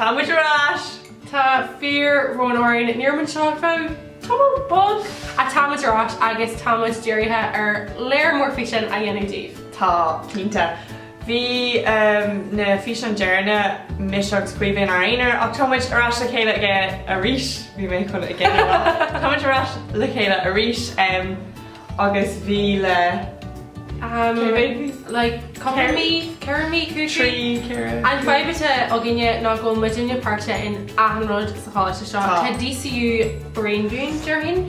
Tá muid ar ais! Tá fíorbhrón orainn, ní raibh muid anseo ar feadh tamall beag ach tá muid ar ais agus tá muid dírithe ar léar mór físeán a dhéanamh daoibh. Tá, cinnte. Bhí na físeáin deireanach mise agus Caoimhe inár aonar ach tá muid ar ais le chéile again arís, bhí mé chun again a rá, tá muid ar ais le chéile arís agus bhí le cé mhéad mí? Like cúpla mí, 4 mí, 5 mí? 3, 4. An fadhb atá againne ná go bhfuil muidinne páirteach in achan rud sa choláiste seo. Tá DCU braon dúinn, déarfainn,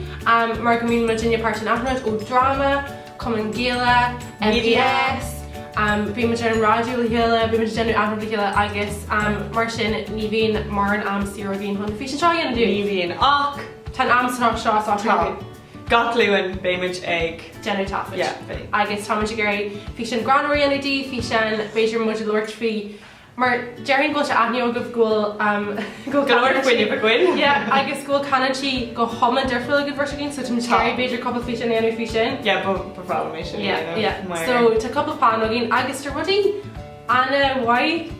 mar go mbíonn muidinne páirteach in achan rud ó dráma, Cumann Gaelach, MPS, bíonn muid ar an raidió le chéile, bíonn muid ag déanamh achan rud le chéile agus mar sin ní bhíonn mórán am saor againn chun físeán seo a dhéanamh dúinn. Ní bhíonn ach. Tá an am seo seo socraithe againn. Gach Luan beidh muid ag. déanamh taifid. Yeah, beidh. Agus tá muid ag iarraidh físeán greannmhar a dhéanamh daoibh, físeán b'fhéidir muid ag labhairt faoi Mar déarfainn go bhfuil sé aithne agaibh go bhfuil go bhfuil go leor fuinnimh againn. Yeah, agus go bhfuil canúintí go hiomlán difriúil ag an bheirt againn, so tá muid ag iarraidh b'fhéidir cúpla físeán a dhéanamh faoi sin. Yeah, ba ba bhreá liom é sin a Yeah, dhéanamh yeah. mar. So tá cúpla plean againn agus tá rudaí an-mhaith,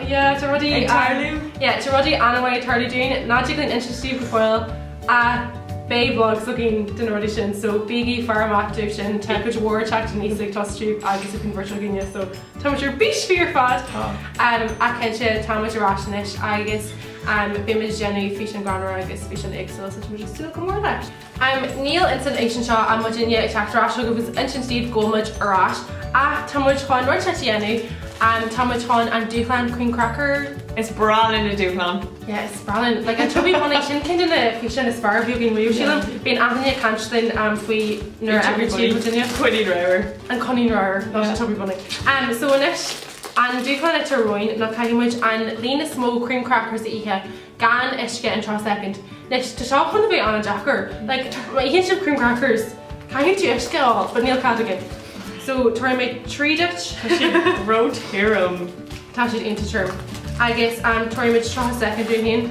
yeah, tá rudaí Ag tarlú. Yeah, tá rudaí an-mhaith ag tarlú dúinn. Ná tig linn insint daoibh go fóill ach beidh vlogs againn de na rudaí sin, so bígí faire amach dóibh sin. Tá cuid mhór ag teacht aníos ag tosú agus ag an bheirt againne, so. Tá muid ar bís faoi ar fad! Ach cinnte, tá muid ar ais anois agus beidh muid ag déanamh físeán greannmhar agus físeán éagsúil so tá muid ag súil go mór leis. Níl ins an fhíseán seo ach muidinne ag teacht ar ais chugaibh agus insint daoibh go bhfuil muid ar ais ach tá muid chun rud inteacht a dhéanamh, tá muid chun an dúshlán cream cracker. Is breá linn na dúshláin. Yeah, is breá linn. Like an Chubby Bunny, sin ceann de na físeáin is fearr a bhí againn riamh, sílim. Bíonn achan duine ag caint linn faoi nuair a fheiceann siad muidinne. Coinín ramhar. An coinín ramhar, not an Chubby Bunny. So anois, an dúshlán atá romhainn ná caithfidh muid an líon is mó cream crackers a ithe gan uisce in 30 soicind. Anois, tá seo chun a bheith an-deacair. Like, má itheann sibh cream crackers, caithfidh tú uisce a ól, but níl cead againn. So, tabharfaidh mé 3 duit. Tá siad ró-thirim. Tá siad iontach tirim. Agus tabharfaidh muid 30 soicind dúinn féin.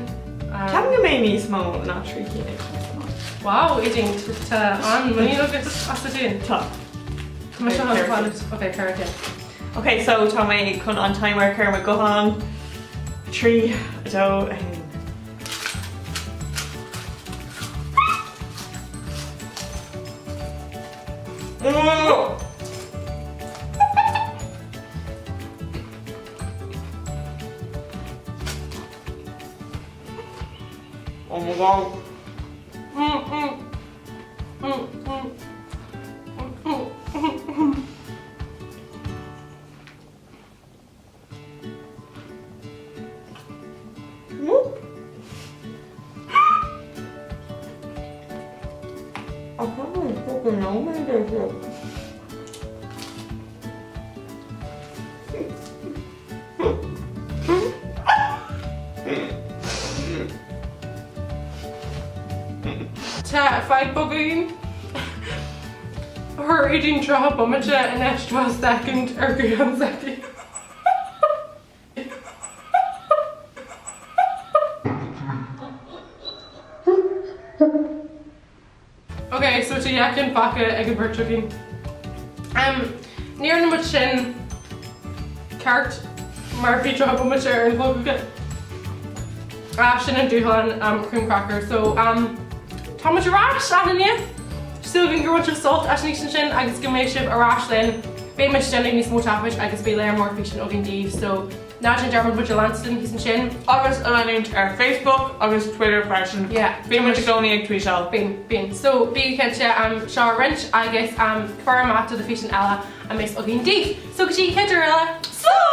Ceapaim go mbeidh níos mó ná 3 cinn ag teastáil. Wow, Aideen, tá an-mhuinín agat asat féin. Tá. Tá mé seo chun fanacht. Ok, 4 cinn. Ok, so tá mé chun an timer a chur ar mo ghuthán. 3, 2, 1. Oh my god. Tá fadhb againn. Chuir Aideen 30 bomaite anois 30 soicind ar ghuthán s'aici. Ok, so tá 10 gcinn fágtha ag an bheirt againn. Em, ní rinne muid sin ceart mar bhí 30 bomaite ar an chlog agat. Ah, sin an dúshlán, em, cream cracker. So, em, tá muid ar ais, a dhaoine! Súil againn gur bhain sibh sult as an fhíseán sin agus go mbeidh sibh ar ais linn. Beidh muid ag déanamh níos mó taifid agus beidh léar mór físeán againn daoibh, so ná déan dearmad muid a leanstan thíos ansin. Agus a leanúint ar Facebook agus Twitter freisin. Yeah. Bíonn muid i gcónaí ag tweetáil. Bíonn, bíonn. So bí cinnte seo a roinnt agus faire amach do na físeáin eile a mbeas againn daoibh. So go dtí an chéad uair eile, slán!